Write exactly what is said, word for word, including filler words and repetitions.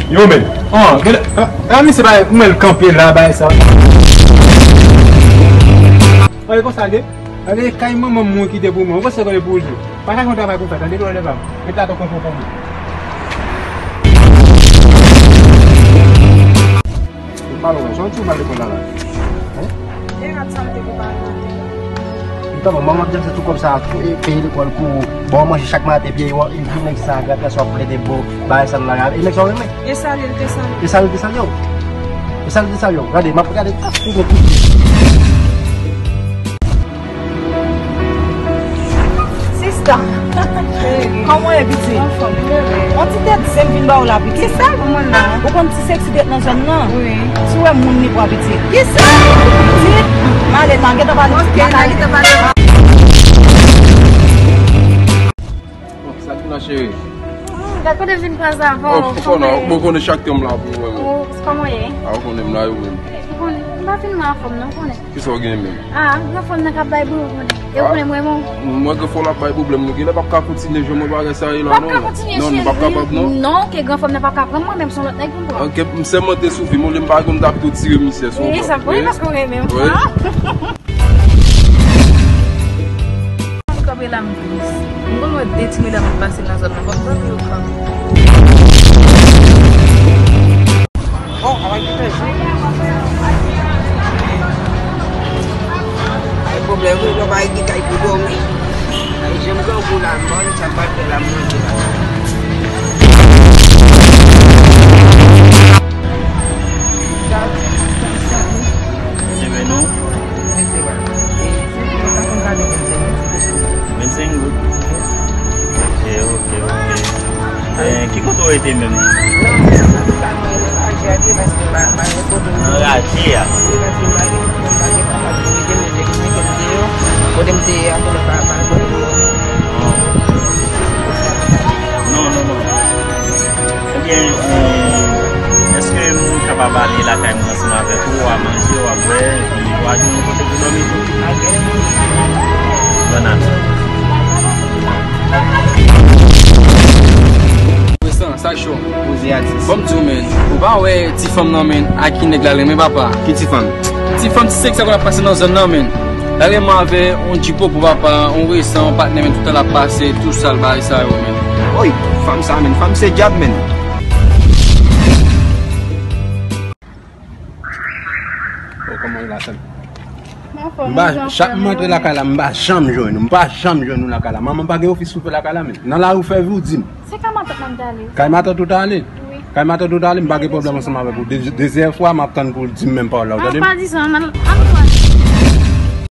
Yo, men. An, gade, an, an, misye bay, mwen l kanpe la, bay sa. An, e konsa l ye. Gade, kay manman m mwen kite pou mwen. Ou konsa kote pou ou ye. Pa chache yon travay pou fè, tande, lè pa. Met la ton konpon pou mwen. Ou pale, ou, jan ti ou pale lekòl la, la. Hein? E rat sa m te pou pale maten an. Kòman, manman ap depanse tout kòb sa, e, peye lekòl pou ou, ba w manje chak maten, epi e, e, epi nèg sa, gad sa w ap plede bo, bagay sa nan lari a, e nèg sa w renmen? E salye l te salye. E salye l te salye w? E salye l te salye w? Gade, m ap gade, ah, ou gen piti. Sista, kòman w ye, pitit? Anfòm, bebe. On ti tèt zen m vin ba w la, pitit. Kisa pou moun nan? Ou konn ti seksi tèt nan zòn nan? Wi. Si w wè moun li pran, pitit. Kisa? Pitit, m ale nan, gentan pale. Ok, nan gentan pale. Bon, sa ki la, cheri? Hmm, dakò, de vin kwaze avè w. Oh, ou konnen, ou konnen chak tan m la pou mwen menm. Oh, kòman w ye? Ah, ou konnen m la, ou menm. Ou konnen, m pa fin anfòm non, ou konnen. Kisa w gen menm? Ah, granfòm nan k ap bay bri, ou konnen. E ou konnen m renmen w. Mwen, granfòm la ap bay pwoblèm, nou genlè p ap ka kontinye jwe mwen bagay sa ye la non. P ap ka kontinye, cheri. Non, nou p ap kapab non. Non, ke granfòm nan p ap ka pran mwen, menm se yon lòt nèg pou m pran. Ok, m sèmante sou vi m, olye m pa gen m t ap tou tire misye sou. Wi, sa vre, paske w renmen m. Wi. Ah. M kanpe la, m tris. M konn wè de ti medam ap pase nan zòn nan, fò m tankou yo kanpe. Bon, avèk ki fè jou. Ay, pwoblèm, wi, lè w pa gen kay pou dòmi. Ay, janm grangou la, m pa konn sa m pral fè la, m manje la. Renmen nou. Vennsenk goud. Ok, ok, ok. Eh, ki kote w rete menm? Nan raje a. Kote m te ye a, kote pa, pa, pa. Non, non, non. Ebyen, eh, èske m kapab ale lakay mwen ansanm avèk ou, w a manje, w a bwè, epi w a jwenn yon kote pou dòmi tou? Bòn ane. Resan, sa cho. Poze atis. Bon, m di w, men, ou pa wè ti fanm nan, men, a ki nèg la renmen, papa? Ki ti fanm? Ti fanm ti seksi sa konn ap pase nan zòn nan, men. L al renmen avè yon djipo pou papa, yon Resan, yon patnè, men, toutan l ap pase, tou sal, bagay sa yo, men. Oy, fanm sa, men, fanm se dyab, men. Oh, kòman w ye la, sèm? M anfòm, m pa, jan chak frè m antre lakay la, m pa janm jwenn ou, m pa janm jwenn ou lakay la. Manman pa gen ofis pou fè lakay la, men. Nan lari w fè vi w di m. Se kay matant mwen m t ale. Kay matant ou t ale? Wi. Kay matant ou t ale, m pa gen pwoblèm ansanm avèk ou. De-, dezyèm fwa, m ap tann pou w di m menm pawòl la, ou tande m? An, pa di sa, an, an, an.